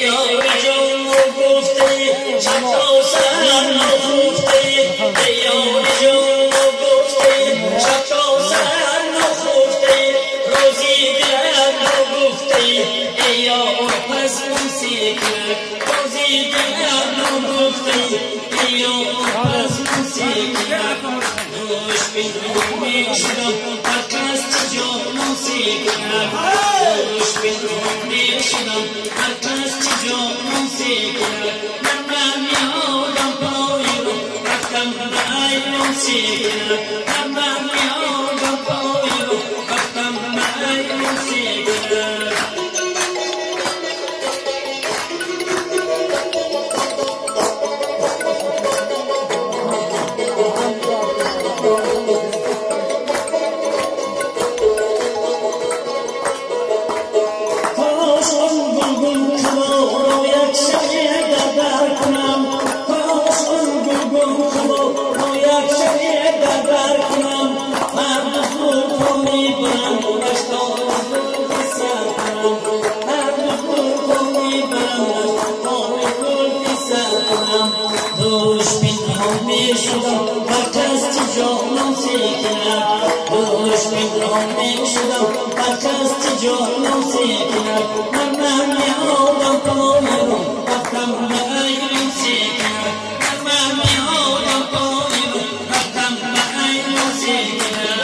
یار جان گفته شب تا سحر نخفته، یار جان گفته شب تا سحر نخفته، روزی دلم نگفته، ای یار پس موسی کند، روزی دلم نگفته، ای یار پس موسی کند. دوش پنهان میشدم هر کس چه جانوسی کند، دوش پنهان میشدم هر کس چه جانوسی کند. من برمیادم پای رو رفتم به ایروسی کند، من برمیادم پای رو رفتم به ایروسی کند. دوش پنهان میشدم هر کس چه جانوسی کند، دوش پنهان میشدم هر کس چه جانوسی کند. من برمیادم پای رو رفتم به ایروسی کند، من برمیادم پای رو رفتم به ایروسی کند.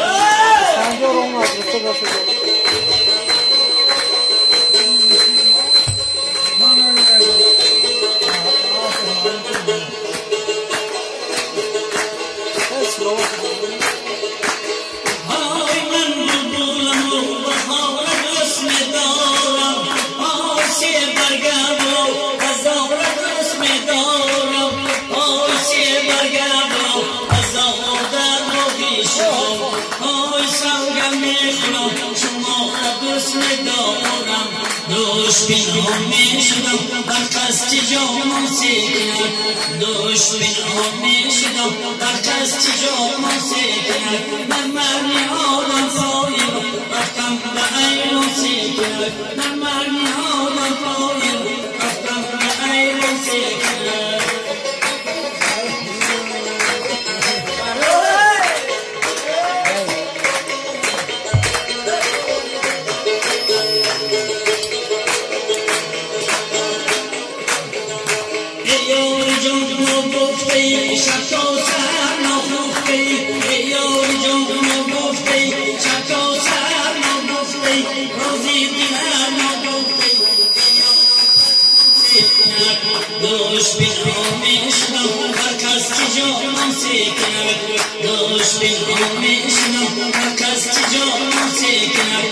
های من بلبلم و بهار دوست می‌دارم، آسی برگم و هزار دوست می‌دارم، آسی برگم و هزار در باغیشم، های سوگم میخورم شما را دوست می‌دارم. دوش پنهان میشدم هر کس چه جانوسی کند، دوش پنهان میشدم هر کس چه جانوسی کند. من برمیادم پای رو رفتم به ایروسی کند، من برمیادم پای رو رفتم به ایروسی کند. شب تا سحر نخفته، ای یار جان نگفته شب تا سحر نخفته، روزی دلم نگفته، دوش پنهان میشدم هر کس چه جانوسی کند، دوش پنهان میشدم هر کس چه جانوسی کند.